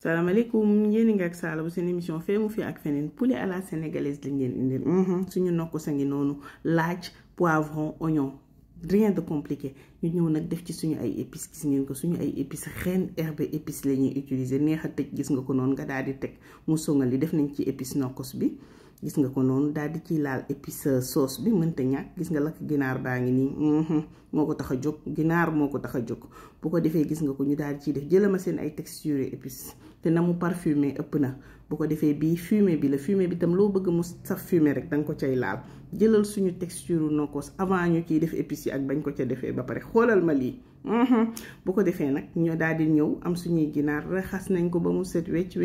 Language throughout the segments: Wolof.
salaamaaleykum yéen a ngi ak Sala bu seen émission fee mu fi ak feneen poulet à la sénégalaise lañ leen indil suñu nokk sa ngi noonu laaj poivron oignon rien de compliqué ñu ñëw nag def ci suñu ay épices gis ngeen ko suñu ay épices reine herbe épices la ñuy utiliser neex a tëj gis nga ko noonu nga daal di teg mu songal li def nañ ci épice nokkos bi gis nga ko noonu daal di ciy laal épice sauce bi mënta ñàkk gis nga lakk ginaar baa ngi nii moo ko tax a jóg ginaar moo ko tax a jóg bu ko defee gis nga ko ñu daal di ciy def jëlama seen ay texture épices te na mu parfumé ëpp na bu ko defee bii fumé bi la fumé bi tam loo bëgg mu saf fumé rek danga ko cay laal jëlal suñu texture nokkos avant ñu ciy def épices yi ak bañ ko ca defee ba pare xoolal ma lii bu ko defee nag ñoo daal di ñëw am suñuy ginaar raxas nañ ko ba mu set wecc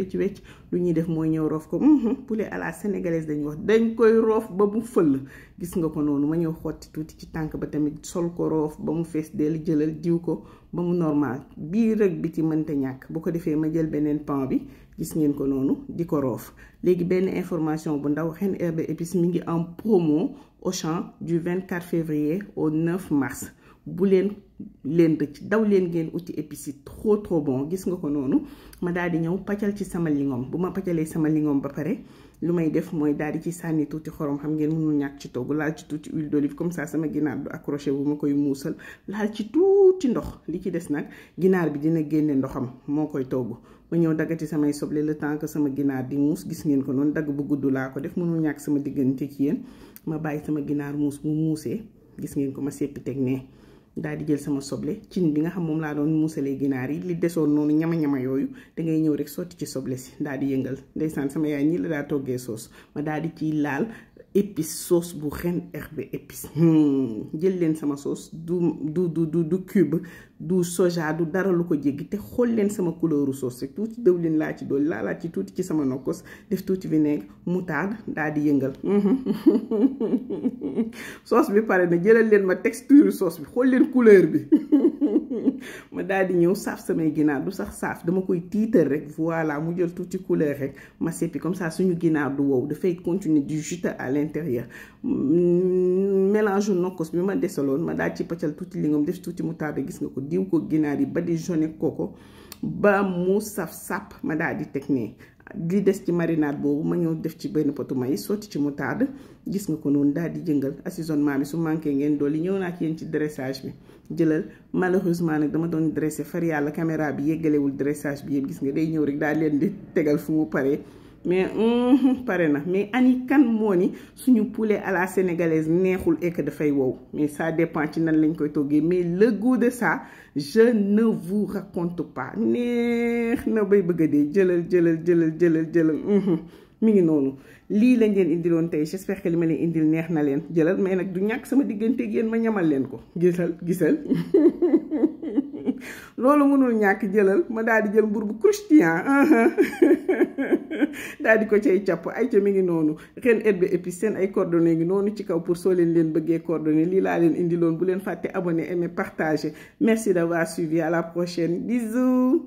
lu ñuy def mooy ñëw roof ko poulet à la sénégalaise dañuy wax dañ koy roof ba mu fëll gis nga ko noonu ma ñëw xotti tuuti ci tànk ba tamit sol ko roof ba mu fees del jëlal diw ko ba mu normal bii rek bi ci mënta ñàkk bu ko defee ma jël beneen pan bi gis ngeen ko noonu di ko roof léegi benn information bu ndaw Reine Herbe Épices mi ngi en promo Auchan du 24 février au 9 mars bu leen rëcc daw leen ngeen uti épices yi trop bon gis nga ko noonu ma daal di ñëw paccal ci sama lingom bu ma paccalee sama lingom ba pare lu may def mooy daal di ci sànni tuuti xorom xam ngeen mënul ñàkk ci togg laal ci tuuti huile d'olive comme ça sama ginaar du accroché bu ma koy muusal laal ci tuuti ndox li ci des nag ginaar bi dina génne ndoxam moo koy togg ma ñëw daggati samay soble le temps que sama ginaar di muus gis ngeen ko noonu dagg bu gudd laa ko def mënul ñàkk sama diggante ci yéen ma bàyyi sama ginaar muus bu muusee gis ngeen ko ma seppi teg nee daal di jël sama soble cin bi nga xam moom laa doon muusalee ginaar yi li desoon noonu ñama-ñama yooyu dangay ñëw rek sotti ci soble si daal di yëngal ndeysaan sama yaay nii la daa toggee sauce ma daal di ciy laal épice sauce bu Reine Herbe Épices jël leen sama sauce du cube du soja du dara lu ko jéggi te xool leen sama couleuru sauce rek tuuti dëwlin laa ci dool laalaat ci tuuti ci sama nokkos def tuuti vinaigre moutarde daal di yëngal sauce bi pare na jëlal leen ma texture sauce bi xool leen couleur bi ma daal di ñëw saaf samay ginaar du sax saaf dama koy tiital rek voilà mu jël tuuti couleur rek ma seppi comme ça suñu ginaar du wow dafay continuer du jus à l'intérieur mélange nokkos bi ma desaloon ma daal ci paccal tuuti lingom def tuuti moutarde gis nga ko diw ko ginaar yi ba di jaune koko ba mu saf sàpp ma daal di teg nee li des ci marinade boobu ma ñëw def ci benn potu maïs sotti ci moutarde gis nga ko noonu daal di jëngal assaisonnement bi su manqué ngeen dolli ñëw naa ak yéen ci dressage bi jëlal malheureusement nag dama doon dressé far yàlla caméra bi yeggalewul dressage bi yëpp gis nga day ñëw rek daal leen di tegal fu mu paree mais pare na mais ani kan moo ni suñu poulet à la sénégalaise neexul et que dafay wow mais ça dépend ci nan lañ koy toggee mais le goût de ça je ne vous raconte pas neex na bay bëgg a dee jëlal mi ngi noonu lii lañ leen indiloon tey j'espère que li ma leen indil neex na leen jëlal mais nag du ñàkk sama diggante ak yéen ma ñamal leen ko gisal loolu mënul ñàkk jëlal ma daal di jël mbur bu croustillant daal di ko cay càpp ay ca mi ngi noonu Reine Herbe Épices seen ay coordonnées ngi noonu ci kaw pour soo leen bëggee coordonnées lii laa leen indiloon bu leen fàtte abonné aimer partager merci d'avoir suivi à la prochaine bisous.